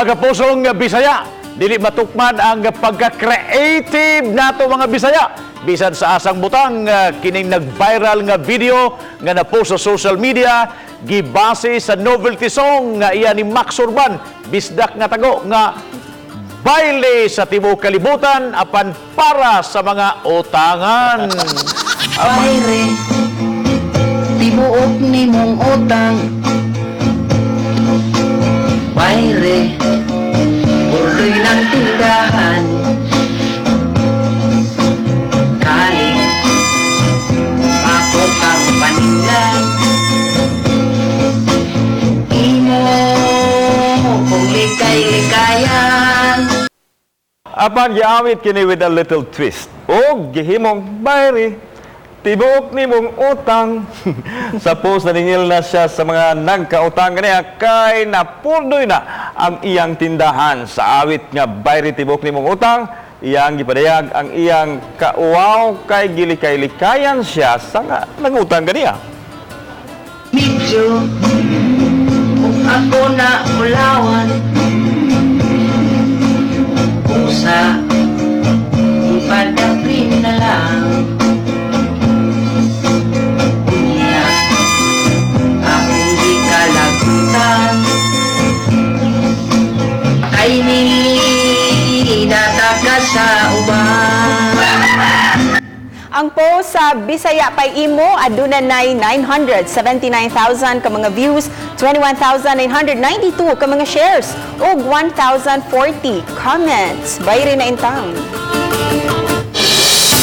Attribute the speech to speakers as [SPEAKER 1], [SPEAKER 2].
[SPEAKER 1] Mga kapusong Bisaya, dili matukman ang pagka-creative nato mga Bisaya. Bisan sa asang butang, kining nag-viral nga video nga na-post sa social media, gibase sa novelty song nga iya ni Max Urban, bisdak nga tago nga baile sa tibuok kalibutan apan para sa mga utangan.
[SPEAKER 2] Bayre, tibuok nimong utang. Bayre, purdoy ng tindahan. Kaling, ako kang paninglan. Imo kong likay-likayan.
[SPEAKER 3] Apan giawit kini with a little twist. Og gihimong bayri, tibuok nimong utang. Sa post, naningil na siya sa mga nagkautang kaniya kay napurdoy na ang iyang tindahan. Sa awit nga "Bayri tibuok nimong utang", iyang gipadayag ang iyang kauwaw kay gilikay-likayan siya sa nga nangutang kaniya.
[SPEAKER 2] Medyo kung ako na ulawan. Usa ipadapin na lang. Unya akong gikalagutan. Kay ni ka sa uban.
[SPEAKER 4] Ang post sa Bisaya Pay Imo aduna nay 979,000 ka mga views, 21,992 ka mga shares ug 1,040 comments. Bayri na intang.